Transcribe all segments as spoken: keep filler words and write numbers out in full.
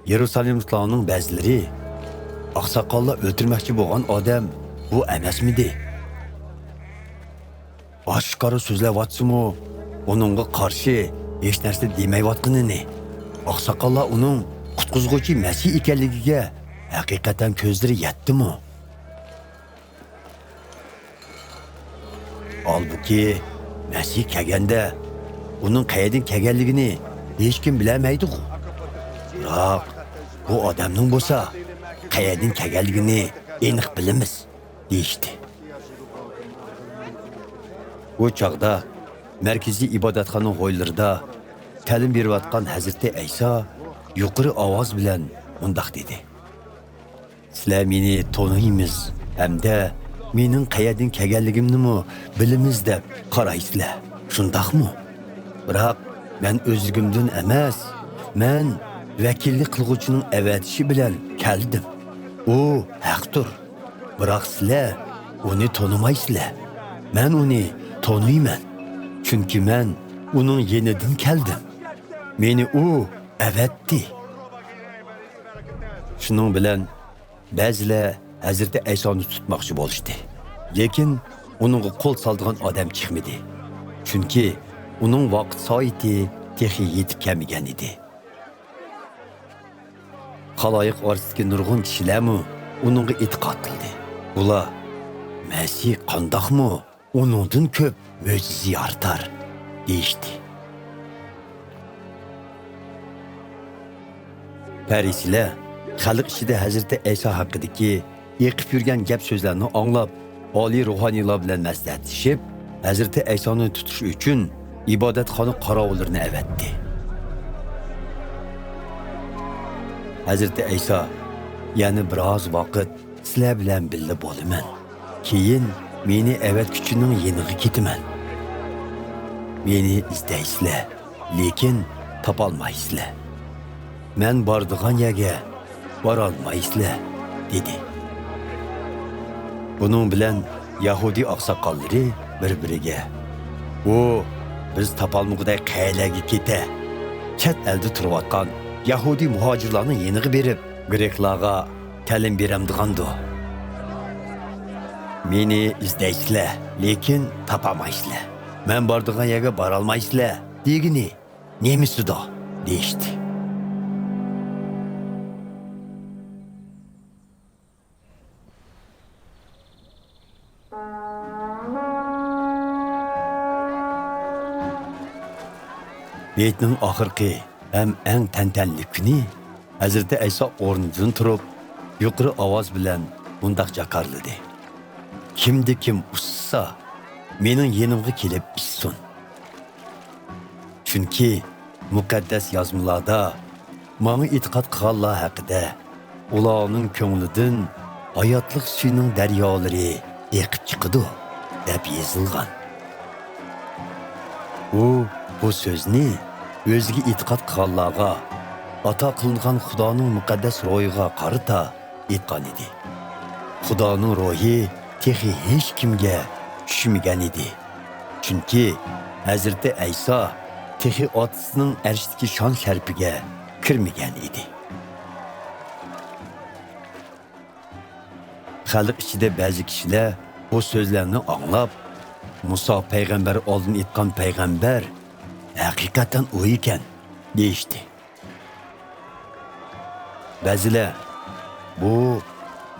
يېرۇسالىملىقلارنىڭ بەزىلىرى، «ئاقساقاللار ئۆلتۈرمەكچى بولغان ئادەم بۇ ئەمەسمىدى؟» ئاشكارا سۆزلەۋاتسىمۇ، ئۇنىڭغا قارشى ھېچ نەرسە دېمەيۋاتقىنىنى، ئاقساقاللار ئۇنىڭ قۇتقۇزغۇچى مەسىھ ئىكەنلىكىگە ھەقىقەتەن كۆزلىرى يەتتىمۇ؟ ھالبۇكى، مەسىھ كەلگەندە، ئۇنىڭ قەيەردىن كەلگەنلىكىنى ھېچكىم بىلەلمەيدىغۇ. بىراق، بۇ ئادەمنىڭ بولسا قەيەردىن كەلگەنلىكىنى ئېنىق بىلىمىز، دېيىشتى. بۇ چاغدا مەركىزىي ئىبادەتخانا ھويلىرىدا تەلىم بېرىۋاتقان ھەزرىتى ئەيسا يۇقىرى ئاۋاز بىلەن مۇنداق دېدى: «سىلەر مېنى تونۇيمىز ھەمدە مېنىڭ قەيەردىن كەلگەنلىكىمنىمۇ بىلىمىز دەپ قارايسىلەر، شۇنداقمۇ؟ بىراق مەن ئۆزلۈكۈمدىن ئەمەس، مەن ۋەكىللىك قىلغۇچىنىڭ ئەۋەتىشى بىلەن كەلدىم. ئۇ ھەقتۇر. بىراق سىلەر ئۇنى تونۇمايسىلەر. مەن ئۇنى تونۇيمەن. چۈنكى مەن ئۇنىڭ يېنىدىن كەلدىم. مېنى ئۇ ئەۋەتتى.» شۇنىڭ بىلەن بەزىلەر ھەزرىتى ئەيسانى تۇتماقچى بولۇشتى. لېكىن ئۇنىڭغا قول سالىدىغان ئادەم چىقمىدى. چۈنكى ئۇنىڭ ۋاقىت سائىتى تېخى يېتىپ كەلمىگەن ئىدى. خالايىق ئارىسىدىكى نۇرغۇن كىشىلەرمۇ ئۇنىڭغا ئېتىقاد قىلدى. ئۇلار: «مەسىھ قانداقمۇ ئۇنىڭدىن كۆپ مۆجىزە يارىتار؟» دېيىشتى. پەرىسىيلەر خەلق ئىچىدە ھەزرىتى ئەيسا ھەققىدىكى ئېقىپ يۈرگەن گەپ-سۆزلەرنى ئاڭلاپ، ئالىي روھانىيلار بىلەن مەسلىھەتلىشىپ، ھەزرىتى ئەيسانى تۇتۇش ئۈچۈن ئىبادەتخانا قاراۋۇللىرىنى ئەۋەتتى. ھەزرىتى ئەيسا: «يەنە بىراز ۋاقىت سىلەر بىلەن بىللە بولىمەن. كېيىن مېنى ئەۋەتكۈچىنىڭ يېنىغا كېتىمەن. مېنى ئىزدەيسىلەر، لېكىن تاپالمايسىلەر. مەن بارىدىغان يەرگە بارالمايسىلەر» دېدى. بۇنىڭ بىلەن يەھۇدىي ئاقساقاللىرى بىر-بىرىگە: «ئۇ بىز تاپالمىغۇدەك قەيەرلەرگە كېتە؟ چەت ئەلدە تۇرۇۋاتقان يەھۇدىي مۇھاجىرلارنىڭ يېنىغا بېرىپ، گرېكلارغا تەلىم بېرەمدىغاندۇ؟ مېنى ئىزدەيسىلەر، لېكىن تاپالمايسىلەر. مەن بارىدىغان يەرگە بارالمايسىلەر دېگىنى نېمىسىدۇ؟» دېيىشتى. ھېيتنىڭ ئاخىرقى ھەم ئەڭ تەنتەنىلىك كۈنى ھەزرىتى ئەيسا ئورنىدىن تۇرۇپ، يۇقىرى ئاۋاز بىلەن مۇنداق جاكارلىدى: «كىمدە كىم ئۇسسىسا، مېنىڭ يېنىمغا كېلىپ ئىچسۇن. چۈنكى مۇقەددەس يازمىلاردا ماڭا ئېتىقاد قىلغانلار ھەققىدە، ئۇلارنىڭ كۆڭلىدىن ھاياتلىق سۈيىنىڭ دەريالىرى ئېقىپ چىقىدۇ» دەپ يېزىلغان. ئۇ بۇ سۆزنى ئۆزىگە ئېتىقاد قىلغانلارغا ئاتا قىلىنغان خۇدانىڭ مۇقەددەس روھىغا قارىتا ئېيتقان ئىدى. خۇدانىڭ روھى تېخى ھېچكىمگە چۈشمىگەن ئىدى. چۈنكى ھەزرىتى ئەيسا تېخى ئاتىسىنىڭ ئەرشتىكى شان-شەرىپىگە كىرمىگەن ئىدى. خەلق ئىچىدە بەزى كىشىلەر بۇ سۆزلەرنى ئاڭلاپ، «مۇسا پەيغەمبەر ئالدىن ئېيتقان پەيغەمبەر ھەقىقەتەن ئۇ ئىكەن» دېيىشتى. بەزىلەر، «بۇ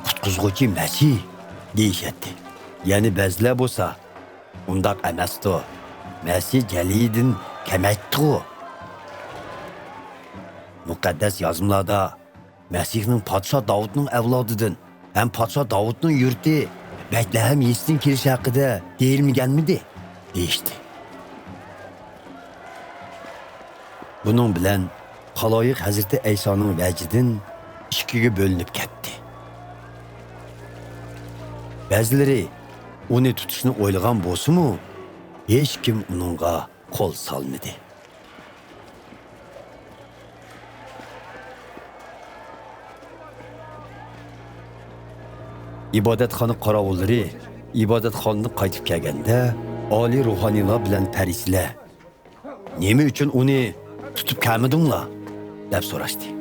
قۇتقۇزغۇچى مەسىھ» دېيىشەتتى. يەنە بەزىلەر بولسا، «ئۇنداق ئەمەستۇ، مەسىھ گەلىلىدىن كەلمەيتتىغۇ. مۇقەددەس يازمىلاردا مەسىھنىڭ پادىشاھ داۋۇتنىڭ ئەۋلادىدىن ھەم پادىشاھ داۋۇتنىڭ يۇرتى بەتلەھەم يېزىسىدىن كېلىشى ھەققىدە دېيىلمىگەنمىدى؟» دېيىشتى. بۇنىڭ بىلەن خالايىق ھەزرىتى ئەيسانىڭ ۋەجىدىن ئىككىگە بۆلۈنۈپ كەتتى. بەزىلىرى ئۇنى تۇتۇشنى ئويلىغان بولسىمۇ، ھېچكىم ئۇنىڭغا قول سالمىدى. ئىبادەتخانا قاراۋۇللىرى ئىبادەتخانىدىن قايتىپ كەلگەندە، ئالىي روھانىيلار بىلەن پەرىسىيلەر، «نېمە ئۈچۈن ئۇنى تۇتۇپ كەلمىدىڭلار؟» دەپ سوراشتى.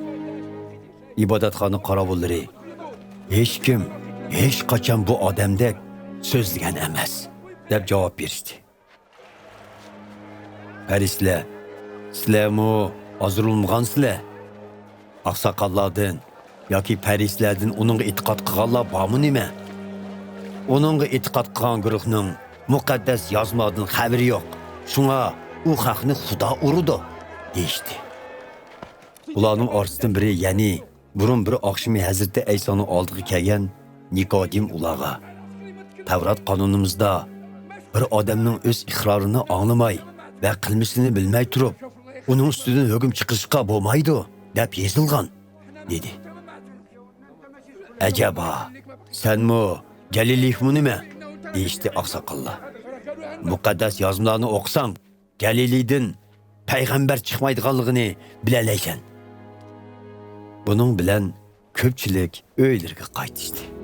ئىبادەتخانا قاراۋۇللىرى: «ھېچكىم ھېچقاچان بۇ ئادەمدەك سۆزلىگەن ئەمەس» دەپ جاۋاب بېرىشتى. پەرىسىيلەر: «سىلەرمۇ ئازدۇرۇلمىغانسىلەر؟ ئاقساقاللاردىن ياكى پەرىسىيلەردىن ئۇنىڭغا ئېتىقاد قىلغانلار بارمۇ نېمە؟ ئۇنىڭغا ئېتىقاد قىلغان گۇرۇھنىڭ مۇقەددەس يازمىلاردىن خەۋىرى يوق. شۇڭا ئۇ خەقنى خۇدا ئۇرىدۇ» دېيىشتى. ئۇلارنىڭ ئارىسىدىن بىرى، يەنى بۇرۇن بىر ئاخشىمى ھەزرىتى ئەيسانىڭ ئالدىغا كەلگەن نىكودىم ئۇلارغا: «تەۋرات قانۇنىمىزدا بىر ئادەمنىڭ ئۆز ئىقرارىنى ئاڭلىماي ۋە قىلمىشىنى بىلمەي تۇرۇپ، ئۇنىڭ ئۈستىدىن ھۆكۈم چىقىرىشقا بولمايدۇ دەپ يېزىلغان» دېدى. «ئەجەبا، سەنمۇ گەلىلىيمۇ نېمە؟» دېيىشتى ئاقساقاللار. «مۇقەددەس يازمىلارنى ئوقۇساڭ، گەلىلىيدىن پەيغەمبەر چىقمايدىغانلىقىنى بىلەلەيسەن.» بۇنىڭ بىلەن كۆپچىلىك ئۆيلىرىگە قايتىشتى.